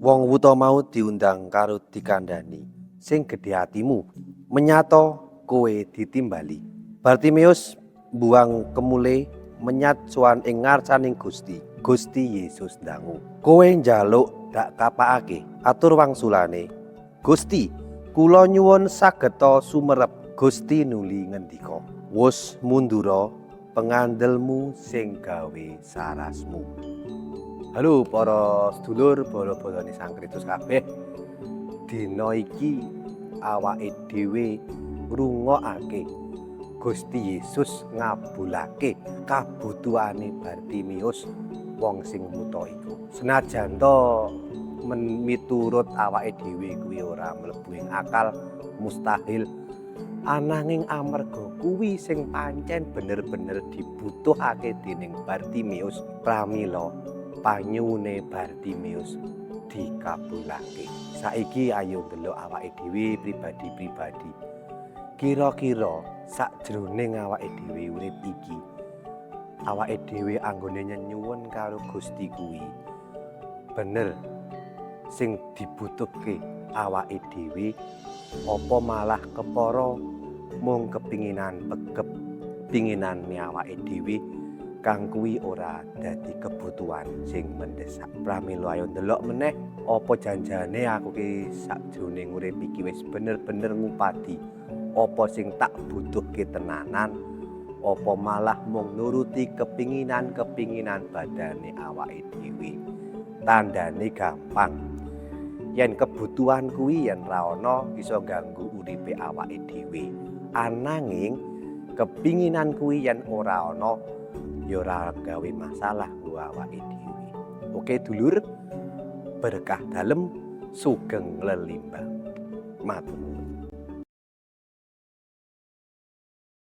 Wong wuta mau diundang karo dikandhani, "Sing gedhe atimu, menyato, kowe ditimbali." Bartimeus mbuwang kemule, menyat sowan ing ngarsaning Gusti. Gusti Yesus ndangu, "Kowe njaluk dak kapakake?" Atur wangsulane, "Gusti, kula nyuwun sageta sumerep." Gusti nuli ngendika, "Wus mundura, pengandelmu sing gawe sarasmu." Halo para sedulur, bala-balane Sang Kristus kabeh. Dina iki awake dhewe ngrungokake Gusti Yesus ngabulake kabutuhane Bartimeus, wong sing wuta iku. Senajan to miturut awake dhewe kuwi ora mlebu ing akal, mustahil, ananging amarga kuwi sing pancen bener-bener dibutuhake dening Bartimeus, pramila panyuwune Bartimeus dikabulake. Saiki ayo ndelok awake dhewe pribadi-pribadi. Kira-kira sakjroning awake dhewe urip iki, awake dhewe anggone nyenyuwun karo Gusti kuwi bener sing dibutuhke awake dhewe, apa malah kepara mung kepinginan pegep pinginane awake dhewe kang kuwi ora dadi kebutuhan sing mendesak? Pramila ayo ndelok meneh, apa janjane aku ki sakjroning urip iki wis bener-bener ngupadi apa sing tak butuhke tenanan, apa malah mung nuruti kepinginan-kepinginan badane awake dhewe? Tandane gampang, yen kebutuhan kuwi yen ra ana iso ganggu uripe awake dhewe, ananging kepinginan kuwi yen ora ana ya ora gawe masalah nggo awake dhewe. Oke dulur, berkah dalem, sugeng lelimbang. Matur nuwun.